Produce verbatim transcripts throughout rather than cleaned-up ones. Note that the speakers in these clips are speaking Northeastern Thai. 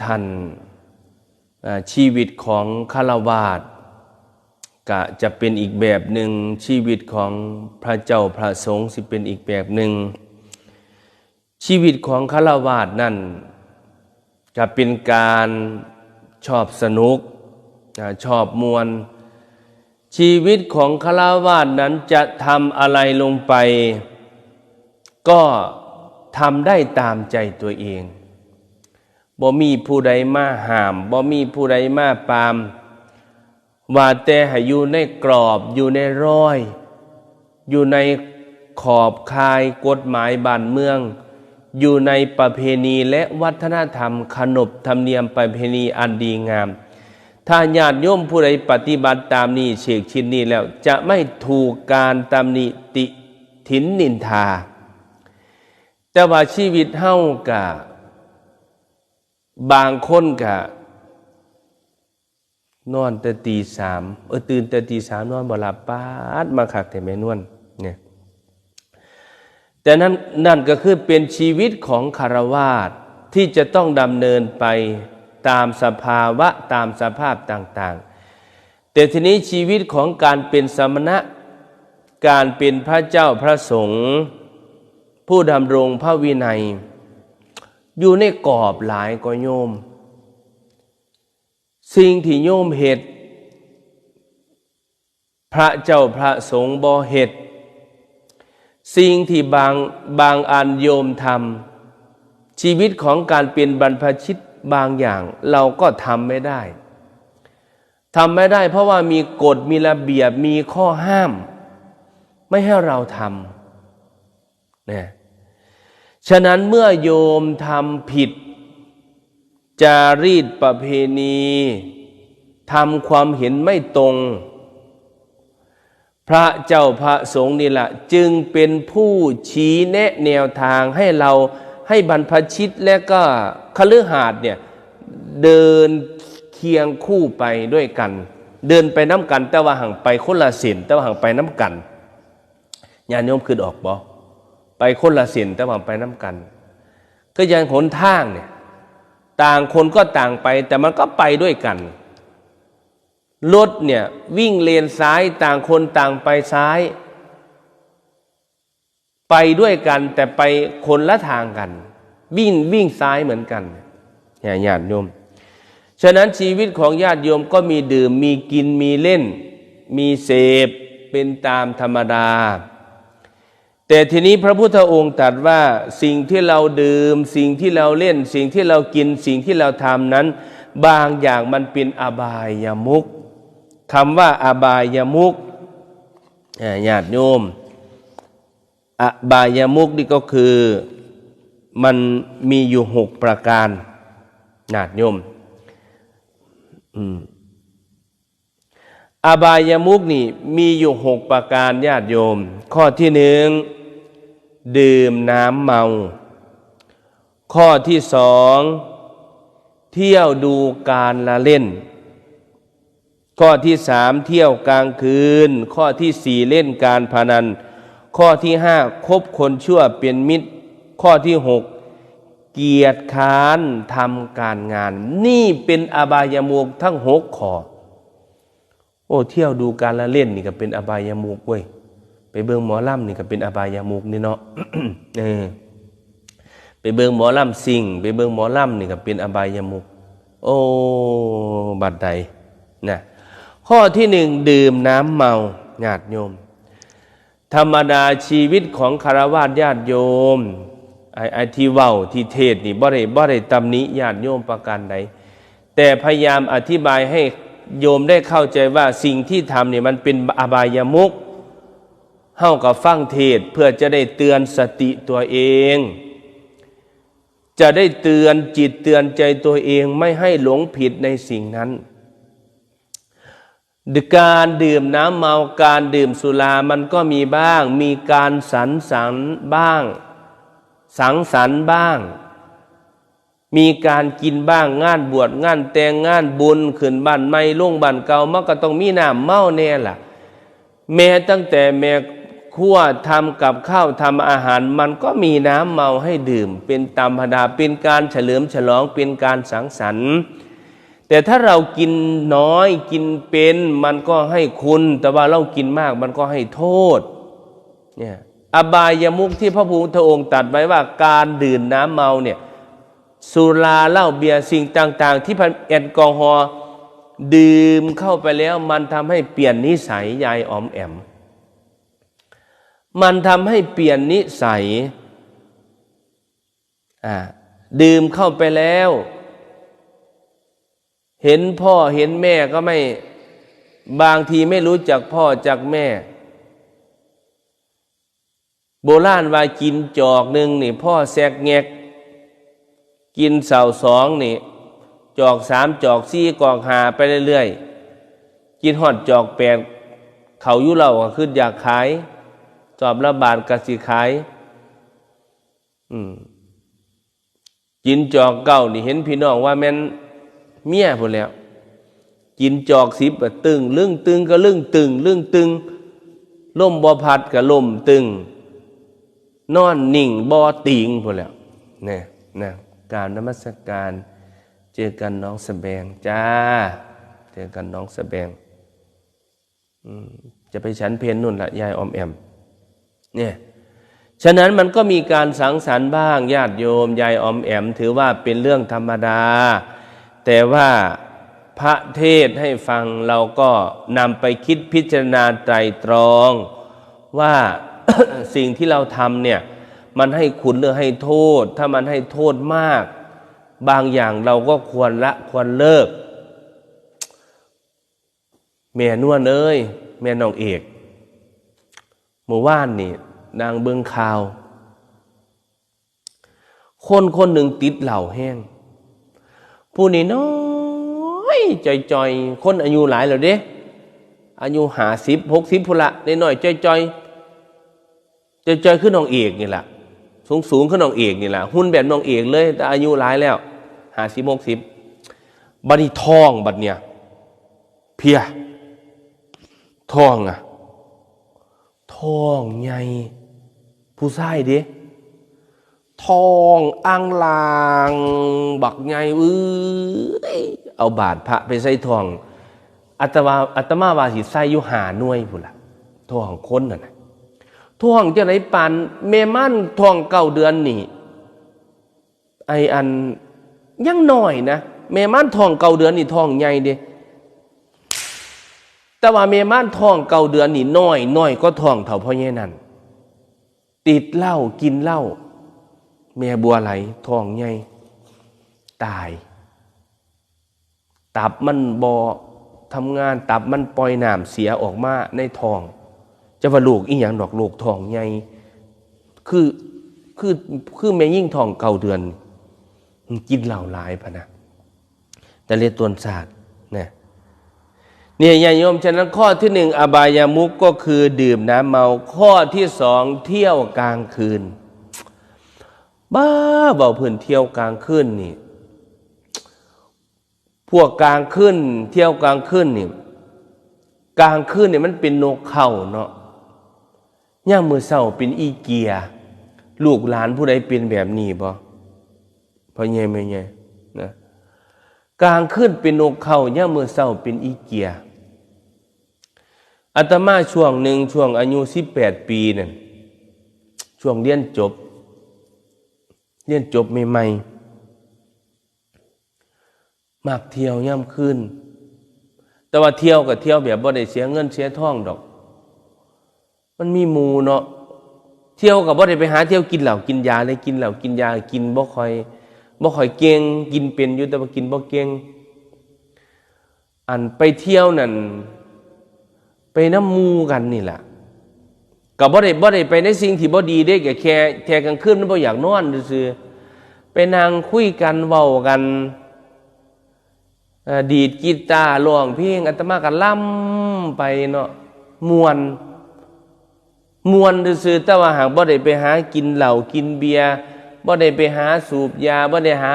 ท่าน อ่า ชีวิตของฆราวาสก็จะเป็นอีกแบบหนึ่ง ชีวิตของพระเจ้าพระสงฆ์สิเป็นอีกแบบหนึ่ง ชีวิตของฆราวาสนั่นก็เป็นการชอบสนุก อ่า ชอบม่วน ชีวิตของฆราวาสนั้นจะทำอะไรลงไป ก็ทำได้ตามใจตัวเอง บ่มีผู้ใดมาห้าม บ่มีผู้ใดมาปราม ว่าแต่ให้อยู่ในกรอบ อยู่ในรอย อยู่ในขอบข่ายกฎหมายบ้านเมือง อยู่ในประเพณีและวัฒนธรรม ขนบธรรมเนียมประเพณีอันดีงาม ถ้าญาติโยมผู้ใดปฏิบัติตามนี้ เชกชินนี้แล้ว จะไม่ถูกการตำหนิติถินนินทา แต่ว่าชีวิตเฮากะ บางคนกะ นอนแต่ตีสาม เออ ตื่นแต่ตีสาม นอนบ่หลับ ป๊าด มาคักแท้แม่นวลเนี่ย แต่นั่น นั่นก็คือเป็นชีวิตของฆราวาสที่จะต้องดำเนินไปตามสภาวะ ตามสภาพต่างๆ แต่ทีนี้ชีวิตของการเป็นสมณะ การเป็นพระเจ้าพระสงฆ์ ผู้ดำรงพระวินัย อยู่ในกรอบหลายกว่าโยม สิ่งที่โยมเฮ็ด พระเจ้าพระสงฆ์บ่เฮ็ด สิ่งที่บาง บางอันโยมทำ ชีวิตของการเป็นบรรพชิตบางอย่าง เราก็ทำไม่ได้ ทำไม่ได้ เพราะว่ามีกฎ มีระเบียบ มีข้อห้าม ไม่ให้เราทำ นะ ฉะนั้นเมื่อโยมทำผิดจารีตประเพณี ทำความเห็นไม่ตรง พระเจ้าพระสงฆ์นี่แหละจึงเป็นผู้ชี้แนะแนวทางให้เรา ให้บรรพชิตและก็คฤหัสถ์เนี่ย เดินเคียงคู่ไปด้วยกัน เดินไปนำกัน แต่ว่าหั้งไปคนละเส้น แต่ว่าหั้งไปนำกัน ญาติโยมคิดออกบ่ ไปคนละเส้นแต่ว่าไปนำกัน คืออย่างหนทางเนี่ย ต่างคนก็ต่างไป แต่มันก็ไปด้วยกัน รถเนี่ยวิ่งเลนซ้าย ต่างคนต่างไปซ้าย ไปด้วยกัน แต่ไปคนละทางกัน วิ่ง วิ่งซ้ายเหมือนกัน เนี่ย ญาติโยม ฉะนั้นชีวิตของญาติโยมก็มีดื่ม มีกิน มีเล่น มีเสพ เป็นตามธรรมดา แต่ทีนี้พระพุทธองค์ตรัสว่า สิ่งที่เราดื่ม สิ่งที่เราเล่น สิ่งที่เรากิน สิ่งที่เราทำนั้น บางอย่างมันเป็นอบายมุข คำว่าอบายมุข อ่า ญาติโยม อบายมุขนี่ก็คือ มันมีอยู่หกประการ ญาติโยม อืม อบายมุขนี่มีอยู่หกประการ ญาติโยม ข้อที่หนึ่ง ดื่มน้ำเมา ข้อที่สอง เที่ยวดูการละเล่น ข้อที่สาม เที่ยวกลางคืน ข้อที่สี่ เล่นการพนัน ข้อที่ห้า คบคนชั่วเป็นมิตร ข้อที่หก เกียจคร้านทำการงาน นี่เป็นอบายมุขทั้งหกข้อ โอ้ เที่ยวดูการละเล่นนี่ก็เป็นอบายมุขเว้ย ไปเบิ่งหมอลำนี่ก็เป็นอบายมุขนี่เนาะ เออ ไปเบิ่งหมอลำซิ่ง ไปเบิ่งหมอลำนี่ก็เป็นอบายมุข โอ้ บัดใดนะ ข้อที่หนึ่ง ดื่มน้ำเมา ญาติโยม ธรรมดาชีวิตของฆราวาสญาติโยม ไอ้ ไอ้ที่เว้าที่เทศน์นี่บ่ได้ บ่ได้ตำหนิญาติโยมประการใด แต่พยายามอธิบายให้โยมได้เข้าใจว่าสิ่งที่ทำเนี่ยมันเป็นอบายมุข เฮาก็ฟังเทศน์เพื่อจะได้เตือนสติตัวเอง จะได้เตือนจิตเตือนใจตัวเองไม่ให้หลงผิดในสิ่งนั้น การดื่มน้ำเมา การดื่มสุรามันก็มีบ้าง มีการสังสรรค์บ้าง สังสรรค์บ้าง มีการกินบ้าง งานบวช งานแต่ง งานบุญ ขึ้นบ้านใหม่ ลงบ้านเก่า มันก็ต้องมีน้ำเมาแน่ล่ะ แม้ตั้งแต่แม่ ครัวทำกับข้าวทำอาหาร มันก็มีน้ำเมาให้ดื่มเป็นธรรมดา เป็นการเฉลิมฉลอง เป็นการสังสรรค์ แต่ถ้าเรากินน้อยกินเป็น มันก็ให้คุณ แต่ว่าเรากินมากมันก็ให้โทษ เนี่ย อบายมุขที่พระพุทธองค์ตรัสไว้ว่าการดื่มน้ำเมาเนี่ย สุราเหล้าเบียร์สิ่งต่างๆ ที่แอลกอฮอล์ ดื่มเข้าไปแล้วมันทำให้เปลี่ยนนิสัย ยายออมแอม มันทำให้เปลี่ยนนิสัย อ่า ดื่มเข้าไปแล้ว เห็นพ่อเห็นแม่ก็ไม่ บางทีไม่รู้จักพ่อจักแม่ โบราณว่ากินจอกหนึ่งนี่พ่อแซกแงก กินเสาสองนี่ จอกสามจอกสี่จอกห้าไปเรื่อยๆ กินฮอดจอกแปด เขาอยู่เหล้าก็คืออยากขาย สอบละบาทก็สิขาย อืม กินจอกเก้านี่เห็นพี่น้องว่าแม่นเมียพู้นแหล้ว กินจอกสิบอะตึงลึงตึงก็ลึงตึงลึงตึง ลมบ่พัดก็ลมตึง นอนนิ่งบ่ติงพู้นแหล้ว เนี่ยนะ กราบนมัสการ เจอกันหนองสะแบงจ้า เจอกันหนองสะแบง อืม จะไปฉันเพลนู่นละ ยายออมแอม เนี่ย ฉะนั้นมันก็มีการสังสรรค์บ้าง ญาติโยม ยายออมแอม ถือว่าเป็นเรื่องธรรมดา แต่ว่าพระเทศน์ให้ฟัง เราก็นำไปคิดพิจารณาไตร่ตรอง ว่า สิ่งที่เราทำเนี่ย มันให้คุณหรือให้โทษ ถ้ามันให้โทษมาก บางอย่างเราก็ควรละควรเลิก แม่นวลเอ้ย แม่น้องเอก เมื่อวานนี่นางเบิ่งข่าว คนคนหนึ่งติดเหล้าแฮง ผู้น้อยๆ จ่อยๆ คนอายุหลายแล้วเด้ อายุห้าสิบ หกสิบพู้นละ น้อยๆ จ่อยๆ จ่อยๆ คือน้องเอกนี่ล่ะ สูงๆ คือน้องเอกนี่ล่ะ หุ่นแบบน้องเอกเลย แต่อายุหลายแล้ว ห้าสิบ หกสิบ บัดนี้ท้องบัดเนี่ย เพีย ท้องอะ ท้องใหญ่ ผู้ชายเด้ ท้องอ่างลาง บักใหญ่ เอ้ย เอาบาตรพระไปใส่ท้อง อาตมา อาตมาว่าสิใส่อยู่ห้าหน่วยพู้นล่ะ ท้องคนนั่นน่ะ ท้องจั่งใด๋ปานแม่ม่านท้องเก้าเดือนนี่ ไอ้อัน ยังน้อยนะ แม่ม่านท้องเก้าเดือนนี่ท้องใหญ่เด้ แต่ว่าแม่ม่านท้องเก้าเดือนนี่น้อย น้อยกว่าท้องเฒ่าพ่อใหญ่นั่น ติดเหล้า กินเหล้า แม่บัวไหล ท้องใหญ่ ตาย ตับมันบ่ทำงาน ตับมันปล่อยน้ำเสียออกมาในท้อง จะว่าโรคอีหยังดอก โรคท้องใหญ่ คือ คือ คือแม่หญิงท้องเก้าเดือน กินเหล้าหลายพะนะ แต่เรียกตนศาสตร์นะ เนี่ย ญาติโยม ฉะนั้นข้อที่หนึ่ง อบายมุขก็คือดื่มน้ำเมา ข้อที่สอง เที่ยวกลางคืน บ้า เว้าพื้นเที่ยวกลางคืนนี่ พวกกลางคืน เที่ยวกลางคืนนี่ กลางคืนนี่มันเป็นนกเค้าเนาะ ยามมื้อเช้าเป็นอีเกีย ลูกหลานผู้ใดเป็นแบบนี้บ่ พ่อใหญ่แม่ใหญ่นะ กลางคืนเป็นนกเค้า ยามมื้อเช้าเป็นอีเกีย อาตมาช่วงหนึ่ง ช่วงอายุสิบแปดปีนั่น ช่วงเรียนจบ เรียนจบใหม่ๆ มักเที่ยวยามคืน แต่ว่าเที่ยวก็เที่ยวแบบบ่ได้เสียเงินเสียทองดอก มันมีหมู่เนาะ เที่ยวก็บ่ได้ไปหาเที่ยวกินเหล้ากินยาเลย กินเหล้ากินยากินบ่ค่อย บ่ค่อยเก่ง กินเป็นอยู่แต่ว่ากินบ่เก่ง อันไปเที่ยวนั่น ไปนำหมู่กันนี่ล่ะ ก็บ่ได้ บ่ได้ไปในสิ่งที่บ่ดีเด้ ก็แค่ แค่กลางคืนมันบ่อยากนอนซื่อๆ ไปนั่งคุยกัน เว้ากัน เอ่อ ดีดกีตาร์ ร้องเพลง อาตมาก็ลำไปเนาะ ม่วน ม่วนซื่อๆ แต่ว่าหากบ่ได้ไปหากินเหล้ากินเบียร์ บ่ได้ไปหาสูบยา บ่ได้หา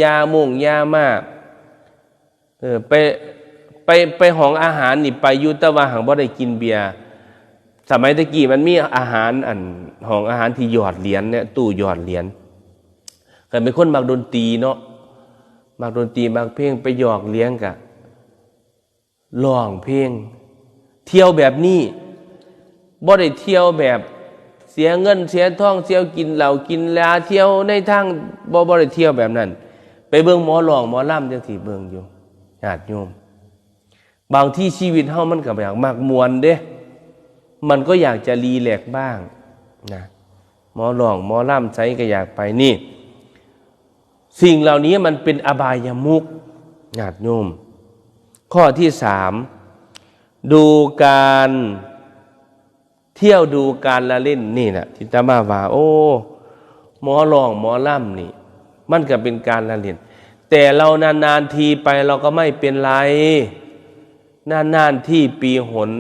ยาม่งยาม่า เออ ไป ไป ไปห้องอาหารนี่ไปอยู่ แต่ว่าหากบ่ได้กินเบียร์ สมัยตะกี้มันมีอาหาร อันห้องอาหารที่หยอดเหรียญเนี่ย ตู้หยอดเหรียญ ก็เป็นคนมักดนตรีเนาะ มักดนตรี มักเพลง ไปหยอดเหรียญกะร้องเพลง เที่ยวแบบนี้ บ่ได้เที่ยวแบบเสียเงินเสียทอง เที่ยวกินเหล้ากินยา เที่ยวในทาง บ่ บ่ได้เที่ยวแบบนั้น ไปเบิ่งหมอร้องหมอลำจังซี่ เบิ่งอยู่ ญาติโยม บางทีชีวิตเฮามันก็อยากมักม่วนเด้ มันก็อยากจะรีแลกซ์บ้างนะ หมอร้องหมอลำไสก็อยากไปนี่ สิ่งเหล่านี้มันเป็นอบายมุข ญาติโยม ข้อที่สาม ดูการ เที่ยวดูการละเล่นนี่แหละที่อาตมาว่า โอ้ หมอร้องหมอลำนี่ มันก็เป็นการละเล่น แต่เรานานๆทีไปเราก็ไม่เป็นไร นานๆทีปีหน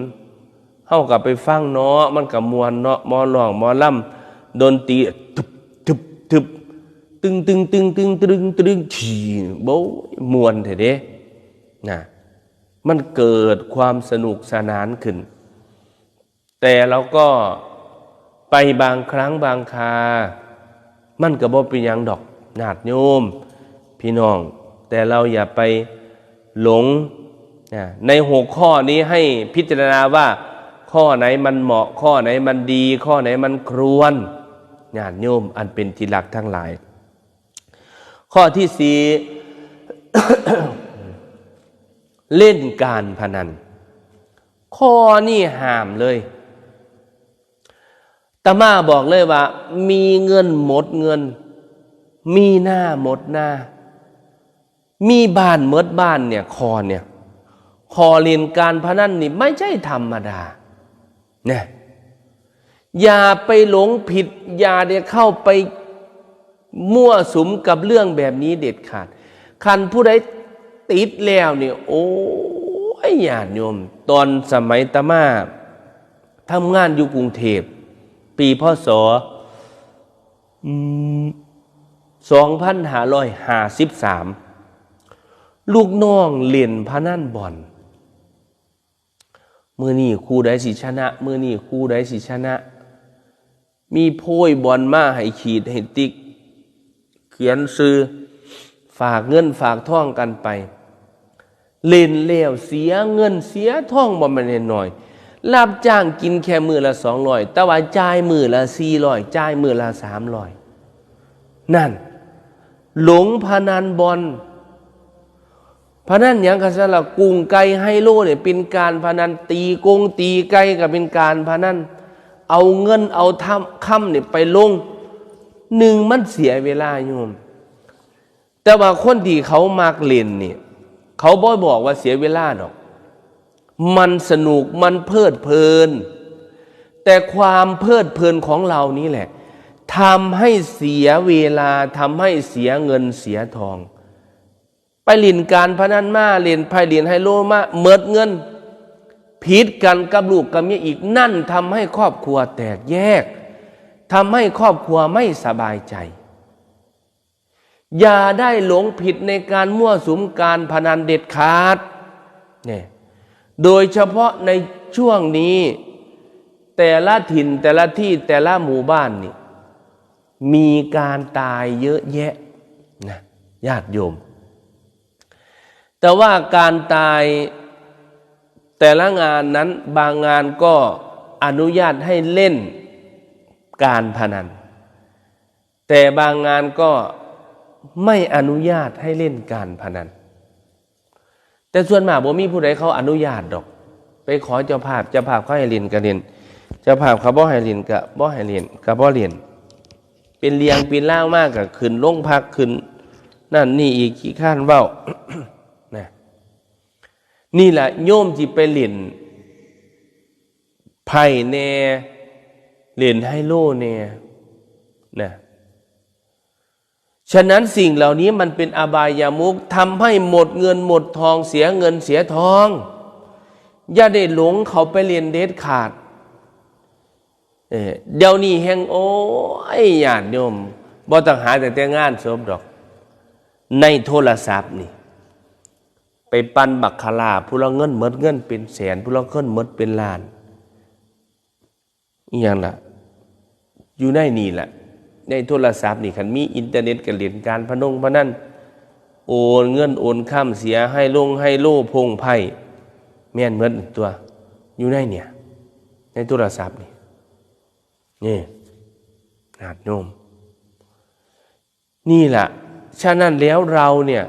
เฮาก็ไปฟังเนาะ มันก็ม่วนเนาะ หมอร้องหมอลำ ดนตรี ตึบ ตึบ ตึบ ตึง ตึง ตึง ตึง ตึง ตึง ถี่ โบ้ย ม่วนแท้เด้ นะ มันเกิดความสนุกสนานขึ้น แต่เราก็ไปบางครั้งบางครา มันก็บ่เป็นหยังดอก ญาติโยม พี่น้อง แต่เราอย่าไปหลง นะ ในหกข้อนี้ให้พิจารณาว่า ข้อไหนมันเหมาะ ข้อไหนมันดี ข้อไหนมันควร ญาติโยมอันเป็นที่รักทั้งหลาย ข้อที่สี่ เล่นการพนัน ข้อนี้ห้ามเลย อาตมาบอกเลยว่า มีเงินหมดเงิน มีนาหมดนา มีบ้านหมดบ้านเนี่ย ข้อเนี่ย ข้อเล่นการพนันนี่ไม่ใช่ธรรมดา เนี่ย อย่าไปหลงผิด อย่าได้เข้าไปมั่วสุมกับเรื่องแบบนี้เด็ดขาด คันผู้ใดติดแล้วเนี่ย โอ้ย ญาติโยม ตอนสมัยอาตมาทำงานอยู่กรุงเทพฯ ปี พ.ศ. อืม สองพันห้าร้อยห้าสิบสาม ลูกน้องเล่นพนันบอล มื้อนี้คู่ใดสิชนะ มื้อนี้คู่ใดสิชนะ มีโพยบอลมาให้ขีดให้ติ๊ก เขียนชื่อ ฝากเงินฝากทองกันไป เล่นแล้วเสียเงินเสียทองบ่แม่นน้อยๆ รับจ้างกินแค่มื้อละสองร้อย แต่ว่าจ่ายมื้อละสี่ร้อย จ่ายมื้อละสามร้อย นั่น หลงพนันบอล พนันหยังกะซั่นล่ะ กุ้งไก่ไฮโลเนี่ยเป็นการพนัน ตีกงตีไก่ก็เป็นการพนัน เอาเงินเอาทำ คำเนี่ยไปลง หนึ่งมันเสียเวลาโยม แต่ว่าคนที่เขามักเล่นนี่ เขาบ่บอกว่าเสียเวลาดอก มันสนุก มันเพลิดเพลิน แต่ความเพลิดเพลินของเรานี่แหละทำให้เสียเวลา ทำให้เสียเงินเสียทอง ไปเล่นการพนันมา เล่นไพ่เล่นไฮโลมา หมดเงิน ผิดกันกับลูกกับเมียอีก นั่นทำให้ครอบครัวแตกแยก ทำให้ครอบครัวไม่สบายใจ อย่าได้หลงผิดในการมั่วสุมการพนันเด็ดขาด เนี่ย โดยเฉพาะในช่วงนี้ แต่ละถิ่น แต่ละที่ แต่ละหมู่บ้านนี่ มีการตายเยอะแยะนะ ญาติโยม แต่ว่าการตายแต่ละงานนั้น บางงานก็อนุญาตให้เล่นการพนัน แต่บางงานก็ไม่อนุญาตให้เล่นการพนัน แต่ส่วนมากบ่มีผู้ใดเขาอนุญาตดอก ไปขอเจ้าภาพ เจ้าภาพเขาให้เล่นก็เล่น เจ้าภาพเขาบ่ให้เล่นก็บ่ให้เล่น ก็บ่เล่น เป็นเรื่องเป็นราวมากก็ขึ้นโรงพัก ขึ้นนั่นนี่อีก ขี้คร้านเว้า นะ นี่แหละโยมที่ไปเล่นไพ่แน่ เล่นไฮโลแน่ นะ ฉะนั้นสิ่งเหล่านี้มันเป็นอบายามุข ทำให้หมดเงินหมดทอง เสียเงินเสียทอง อย่าได้หลงเขาไปเล่นเด็ดขาด เออ เดี๋ยวนี้แฮง โอ้ย ญาติโยม บ่ต้องหาแต่แต่งานศพดอก ในโทรศัพท์นี่ ไปปั่นบาคาร่า ผู้ละเงินหมดเงินเป็นแสน ผู้ละเงินหมดเป็นล้าน อีหยังล่ะ อยู่ในนี่แหละ ในโทรศัพท์นี่ คันมีอินเทอร์เน็ตก็เล่นการพนงพนัน โอนเงินโอนคำ เสียไฮลงไฮโลโพ่งไพ่ แม่นหมดตัว อยู่ในเนี่ย ในโทรศัพท์นี่ นี่ ญาติโยม นี่แหละ ฉะนั้นแล้วเราเนี่ย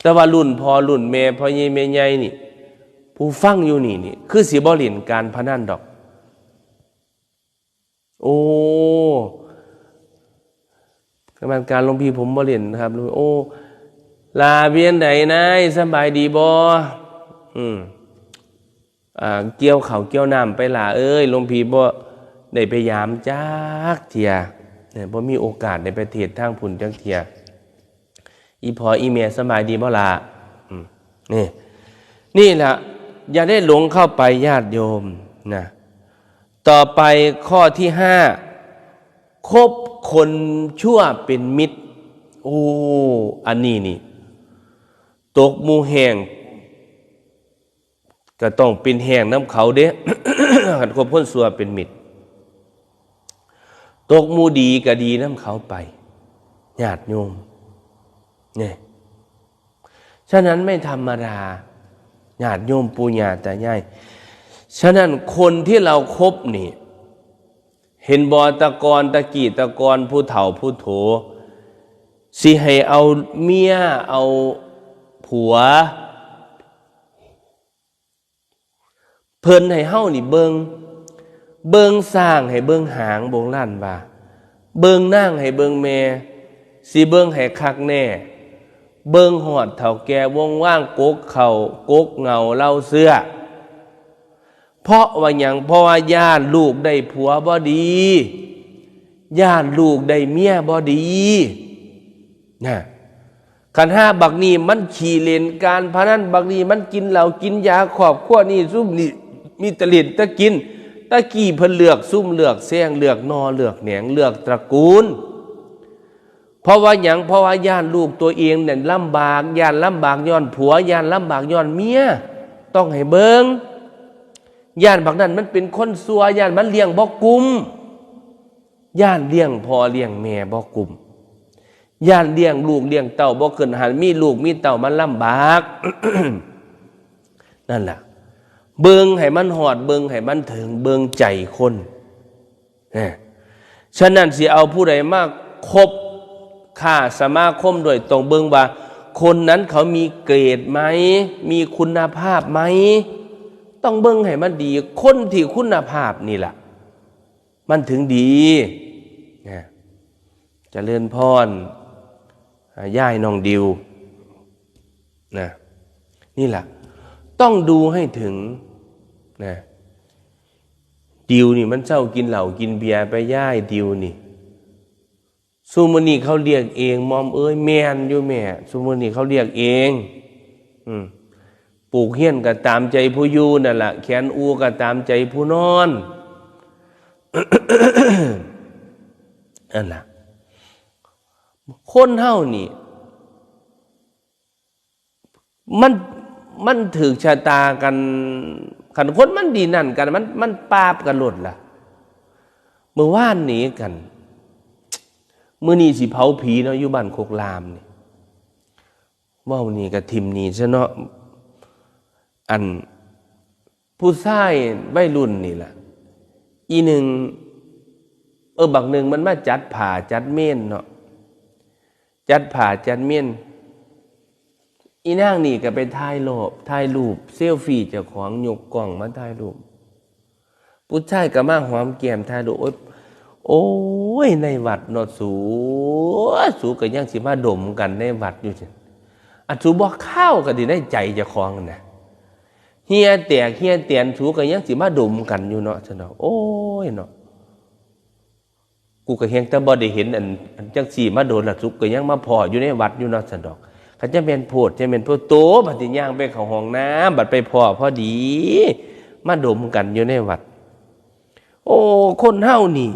แต่ว่ารุ่นพ่อรุ่นแม่ พ่อใหญ่แม่ใหญ่นี่ ผู้ฟังอยู่นี่นี่ คือสิบ่เล่นการพนันดอก โอ้ กรรมการหลวงพี่ผมบ่เล่นนะครับ โอ้ ลาเวียนใดนาย สบายดีบ่ อืม อ่า เกี่ยวข้าวเกี่ยวน้ำไปล่ะเอ้ย หลวงพี่บ่ได้ไปยามจักเที่ย เนี่ย บ่มีโอกาสได้ไปเทศน์ทางพุ้นจักเที่ย อีพ่ออีแม่สบายดีบ่ล่ะ อืม นี่ นี่แหละ อย่าได้หลงเข้าไป ญาติโยมนะ ต่อไปข้อที่ห้า คบคนชั่วเป็นมิตร โอ้ อันนี้นี่ ตกหมู่แห้ง ก็ต้องเป็นแห้งนำเขาเด้ คันคบคนชั่วเป็นมิตร ตกหมู่ดีก็ดีนำเขาไป ญาติโยม เนี่ย ฉะนั้นไม่ธรรมดา ญาติโยมปู่ย่าตายาย ฉะนั้นคนที่เราคบนี่ เห็นบ่ แต่ก่อน แต่กี้แต่ก่อน ผู้เฒ่าผู้โถ สิให้เอาเมียเอาผัว เพิ่นให้เฮานี่เบิ่ง เบิ่งช้างให้เบิ่งหาง โบราณว่า เบิ่งนางให้เบิ่งแม่ สิเบิ่งให้คักแน่ เบิ่งฮอดเฒ่าแก่วงวาง กกเข่า กกเหง้าเลาเสื้อ เพราะว่าหยัง เพราะว่าย้านลูกได้ผัวบ่ดี ย้านลูกได้เมียบ่ดี นะ คันหาบักนี่มันขี้เล่นการพนัน บักนี่มันกินเหล้ากินยา ครอบครัวนี่ซุมนี่มีแต่เล่นแต่กิน ตะกี้เพิ่นเลือกซุม เลือกแซง เลือกหน่อ เลือกแหนง เลือกตระกูล เพราะว่าหยัง เพราะว่าย้านลูกตัวเองเนี่ยลำบาก ย้านลำบากย้อนผัว ย้านลำบากย้อนเมีย ต้องให้เบิ่ง ย้านบักนั่นมันเป็นคนชั่ว ย้านมันเลี้ยงบ่กุ้ม ย้านเลี้ยงพ่อเลี้ยงแม่บ่กุ้ม ย้านเลี้ยงลูกเลี้ยงเต้าบ่ขึ้น หันมีลูกมีเต้ามันลำบาก นั่นล่ะ เบิ่งให้มันฮอด เบิ่งให้มันถึง เบิ่งใจคน นะ ฉะนั้นสิเอาผู้ใดมาคบค้าสมาคมด้วย ต้องเบิ่งว่าคนนั้นเขามีเกรดไหม มีคุณภาพไหม ต้องเบิ่งให้มันดี คนที่คุณภาพนี่แหละ มันถึงดี นะ เจริญพร อ่า ยายน้องดิว นะ นี่แหละ ต้องดูให้ถึง นะ ดิวนี่มันเซากินเหล้ากินเบียร์ไป ยายดิวนี่ ซุมื้อนี้เขาเรียกเอง มอมเอ้ย แม่นอยู่แม่ ซุมื้อนี้เขาเรียกเอง อืม ปลูกเฮือนก็ตามใจผู้อยู่นั่นล่ะ แขวนอู่ก็ตามใจผู้นอน นั่นล่ะ คนเฮานี่ มัน มันถืกชะตากัน คันคนมันดีนั่นกัน มัน มันปาบกันโลดล่ะ มื้อวานนี้กัน มื้อนี้สิเผาผีเนาะ อยู่บ้านโคกลามนี่ เว้านี่ก็ถิ่มนี่ซะเนาะ อัน ผู้ชายวัยรุ่นนี่ล่ะ อีหนึ่ง เออ บักหนึ่งมันมาจัดผ้าจัดเมนเนาะ จัดผ้าจัดเมน อีนางนี่ก็ไปถ่ายรูป ถ่ายรูปเซลฟี่เจ้าของ ยกกล้องมาถ่ายรูป ผู้ชายก็มาหอมแก้มถ่ายรูป โอ๊ย โอ๊ย ในวัดเนาะสู สูก็ยังสิมาดมกันในวัดอยู่ อันสูบ่คาวก็ดีในใจเจ้าของนั่นน่ะ เหี่ยแตกเหี่ยแตน สูก็ยังสิมาดมกันอยู่เนาะ ซั่นดอก โอ๊ยเนาะ กูก็แฮงแต่บ่ได้เห็นอัน อันจังซี่มาโดนละ สูก็ยังมาพ้ออยู่ในวัดอยู่เนาะ ซั่นดอก คันจะแม่นโพด จะแม่นโพดโต บัดนี้ย่างไปเข้าห้องน้ำ บัดไปพ้อพอดี มาดมกันอยู่ในวัด โอ้ คนเฮานี่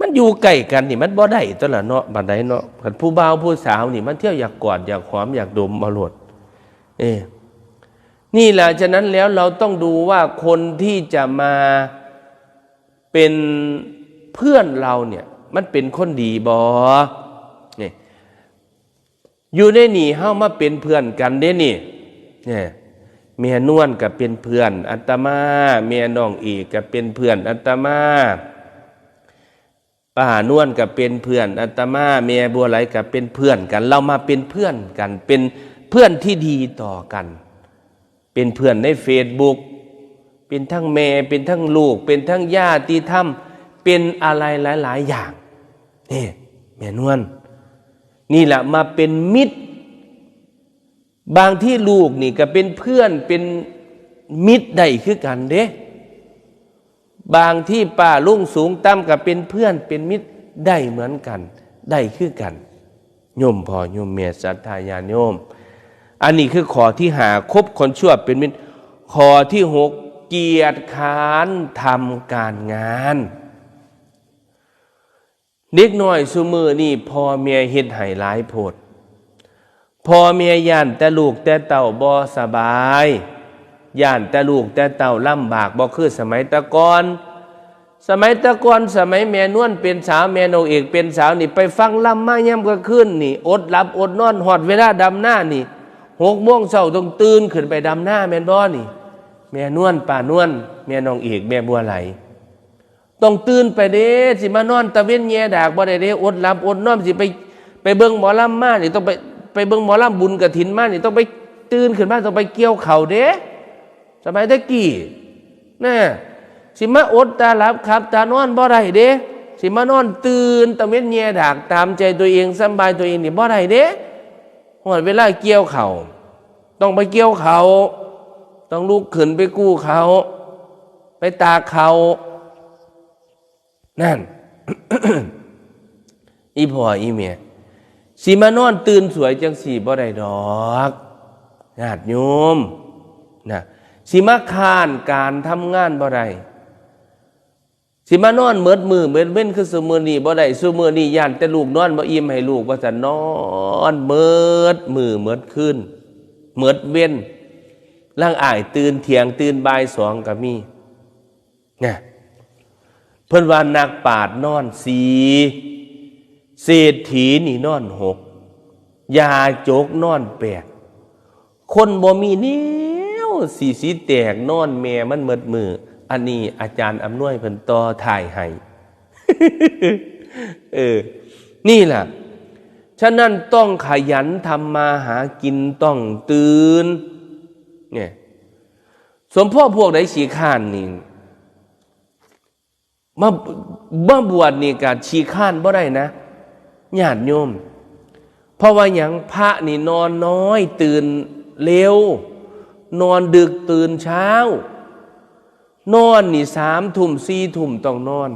มันอยู่ใกล้กันนี่ มันบ่ได้ตัวละเนาะ บัดใดเนาะ คันผู้บ่าวผู้สาวนี่ มันเที่ยวอยากกอด อยากหอม อยากดมเอาโลด เออ นี่แหละ ฉะนั้นแล้วเราต้องดูว่าคนที่จะมา เป็นเพื่อนเราเนี่ย มันเป็นคนดีบ่ นี่ อยู่ในนี่เฮามาเป็นเพื่อนกันเด้นี่ เนี่ย แม่นวลก็เป็นเพื่อนอาตมา แม่น้องเอกก็เป็นเพื่อนอาตมา ป้านวลก็เป็นเพื่อนอาตมา แม่บัวไหลก็เป็นเพื่อนกัน เรามาเป็นเพื่อนกัน เป็นเพื่อนที่ดีต่อกัน เป็นเพื่อนในเฟซบุ๊ก เป็นทั้งแม่ เป็นทั้งลูก เป็นทั้งญาติธรรม เป็นอะไรหลายๆอย่าง นี่ แม่นวล นี่แหละมาเป็นมิตร บางที่ลูกนี่ก็เป็นเพื่อน เป็นมิตรได้คือกันเด้ บางที่ป้าลุงสูงต่ำก็เป็นเพื่อน เป็นมิตรได้เหมือนกัน ได้คือกัน โยมพ่อโยมแม่ศรัทธาญาติโยม อันนี้คือข้อที่ห้า คบคนชั่วเป็นมิตร ข้อที่หก เกียจคร้านทำการงาน เด็กน้อยซุมื้อนี้พ่อแม่เฮ็ดให้หลายโพด พ่อแม่ย้านแต่ลูกแต่เต้าบ่สบาย ย้านแต่ลูกแต่เต้าลำบาก บ่คือสมัยแต่ก่อน สมัยแต่ก่อน สมัยแม่นวลเป็นสาว แม่น้องเอกเป็นสาวนี่ ไปฟังลำมายามกลางคืนนี่ อดหลับอดนอน ฮอดเวลาดำนานี่ หกโมงเช้าต้องตื่นขึ้นไปดำนา แม่นบ่นี่ แม่นวล ป้านวล แม่น้องเอก แม่บัวไหล ต้องตื่นไปเด้ สิมานอนตะเว็นแย่ดากบ่ได้เด้ อดหลับอดนอน สิไป ไปเบิ่งหมอลำมานี่ ต้องไป ไปเบิ่งหมอลำบุญกฐินมานี่ ต้องไปตื่นขึ้นมา ต้องไปเกี่ยวข้าวเด้ สมัยแต่กี้นะ สิมาอดตาหลับขับตานอนบ่ได้เด้ สิมานอนตื่นตะเว็นแย่ดาก ตามใจตัวเอง สำบายตัวเองนี่บ่ได้เด้ ฮอดเวลาเกี่ยวข้าว ต้องไปเกี่ยวข้าว ต้องลุกขึ้นไปกู้ข้าว ไปตากข้าว นั่น อีพ่ออีแม่ สิมานอนตื่นสวยจังสี่บ่ได้ดอก ญาติโยม นะ สิมาค้านการทำงานบ่ได้ สิมานอนเมิดมื้อเมิดเว็นคือซุมื้อนี้บ่ได้ ซุมื้อนี้ย้านแต่ลูกนอนบ่อิ่ม ให้ลูกว่าซั่น นอนเมิดมื้อเมิดคืน เมิดเว็น ลางอ้ายตื่นเที่ยง ตื่นบ่ายสองก็มี นะ เพิ่นว่านักปราชญ์นอนสี่ เศรษฐีนี่นอนหก ยาจกนอนแปด คนบ่มีแนวสิ สิแตกนอนแม่มันเมิดมื้อ อันนี้อาจารย์อำนวยเพิ่นต่อท้ายให้ เออ นี่ล่ะ ฉะนั้นต้องขยันทำมาหากิน ต้องตื่น เนี่ย สมพ่อพวกใดขี้คร้านนี่ มา มาบวชนี่ก็ขี้คร้านบ่ได้นะ ญาติโยม เพราะว่าหยัง พระนี่นอนน้อย ตื่นเร็ว นอนดึกตื่นเช้า นอนนี่สามทุ่ม สี่ทุ่มต้องนอน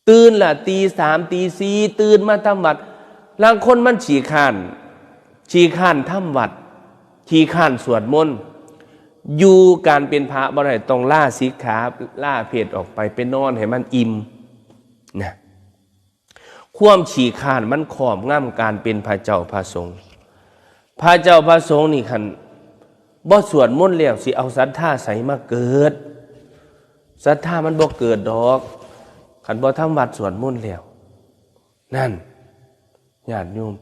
ตื่นละตีสาม ตีสี่ ตื่นมาทำวัตร ลางคนมันขี้คร้าน ขี้คร้านทำวัตร ขี้คร้านสวดมนต์ อยู่การเป็นพระบ่ได้ ต้องลาสิกขา ลาเพศออกไป ไปนอนให้มันอิ่ม นะ ความขี้คร้านมันครอบงำการเป็นพระเจ้าพระสงฆ์ พระเจ้าพระสงฆ์นี่คันบ่สวดมนต์แล้ว สิเอาศรัทธาไสมาเกิด ศรัทธามันบ่เกิดดอก คันบ่ทำวัตรสวดมนต์แล้ว นั่น ญาติโยม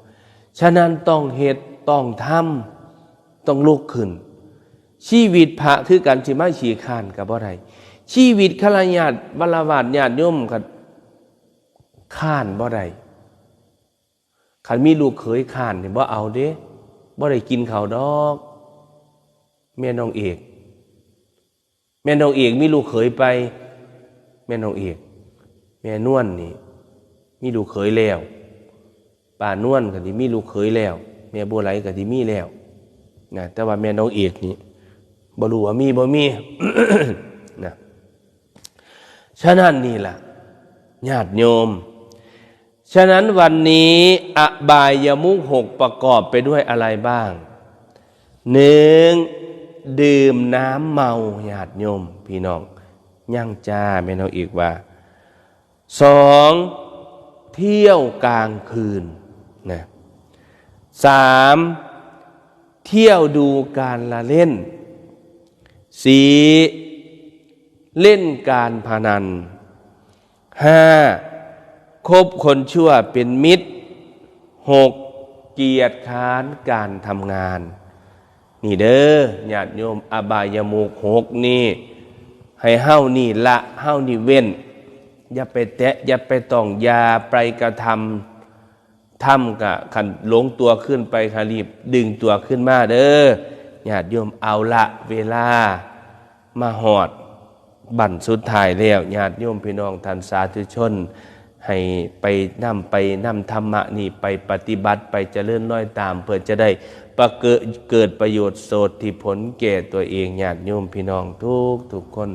ฉะนั้นต้องเฮ็ด ต้องทำ ต้องลุกขึ้น ชีวิตพระคือกัน สิมาขี้คร้านก็บ่ได้ ชีวิตฆราวาส ฆราวาสญาติโยมก็คร้านบ่ได้ คันมีลูกเขยคร้านนี่บ่เอาเด้ บ่ได้กินข้าวดอก แม่น้องเอก แม่น้องเอกมีลูกเขยไป แม่น้องเอก แม่นวลนี่ มีลูกเขยแล้ว ป้านวลก็สิมีลูกเขยแล้ว แม่บัวไหลก็สิมีแล้ว นะ แต่ว่าแม่น้องเอกนี่ บ่รู้ว่ามีบ่มี นะ ฉะนั้นนี่ล่ะ ญาติโยม ฉะนั้นวันนี้อบายมุขหกประกอบไปด้วยอะไรบ้าง หนึ่ง ดื่มน้ำเมา ญาติโยม พี่น้อง ยังจ้า แม่น้องเอกว่า สอง เที่ยวกลางคืน นะ สาม เที่ยวดูการละเล่น สี่ เล่นการพนัน ห้า คบคนชั่วเป็นมิตร หก เกียจคร้านการทำงาน นี่เด้อ ญาติโยม อบายมุขหกนี่ ให้เฮานี่ละ เฮานี่เว้น อย่าไปแตะ อย่าไปต้อง อย่าไปกระทำ ทำกะ คันหลงตัวขึ้นไป กะรีบดึงตัวขึ้นมาเด้อ ญาติโยม เอาละ เวลามาฮอดบั้นสุดท้ายแล้ว ญาติโยมพี่น้องท่านสาธุชน ให้ไปนำ ไปนำธรรมะนี่ไปปฏิบัติ ไปเจริญรอยตาม เพื่อจะได้ประเกิด เกิดประโยชน์โสตถิผลแก่ตัวเอง ญาติโยมพี่น้องทุกทุกๆคน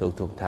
ทุกทุกๆท่าน